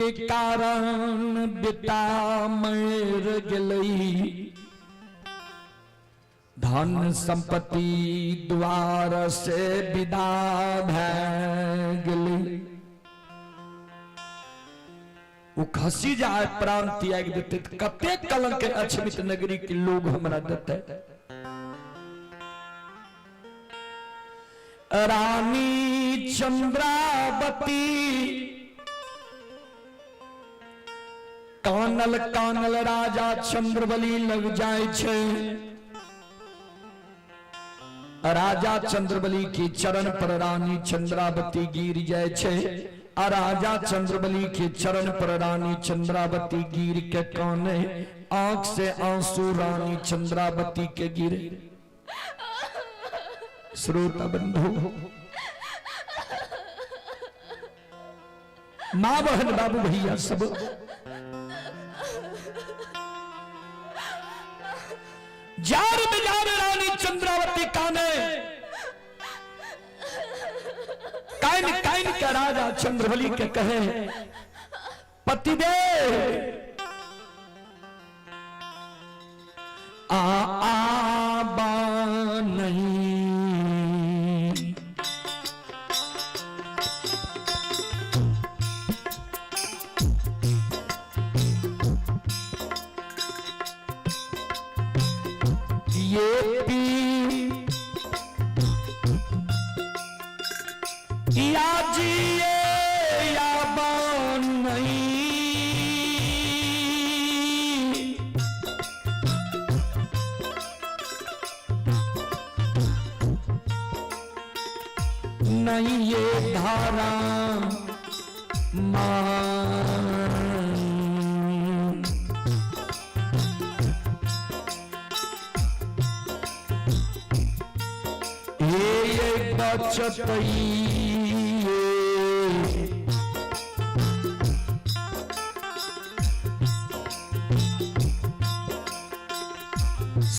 के कारण बेटा मर गेलै, धन संपत्ति द्वार से विदा भए गेलै। ओ खसी जाय, प्राण त्याग देते तऽ कते कलंक अछमित नगरी के लोग हमरा देते। रानी चंद्रावती कानल कानल राजा चंद्रबली लग जाय छै। राजा चंद्रबली के चरण पर रानी चंद्रावती गिर जाय छै आ राजा चंद्रबली के चरण पर रानी चंद्रावती गिर के काने, आंख से आंसू रानी चंद्रावती के गिरे। श्रोता बंधु, माँ बहन बाबू भैया सब, जार बिजार रानी चंद्रावती काने काइन काइन के राजा चंद्रबली के कहे, पतिदेव आ आबा नहीं, ये पी या जिए या नहीं, नहीं ये धारा मान। ये बचत ये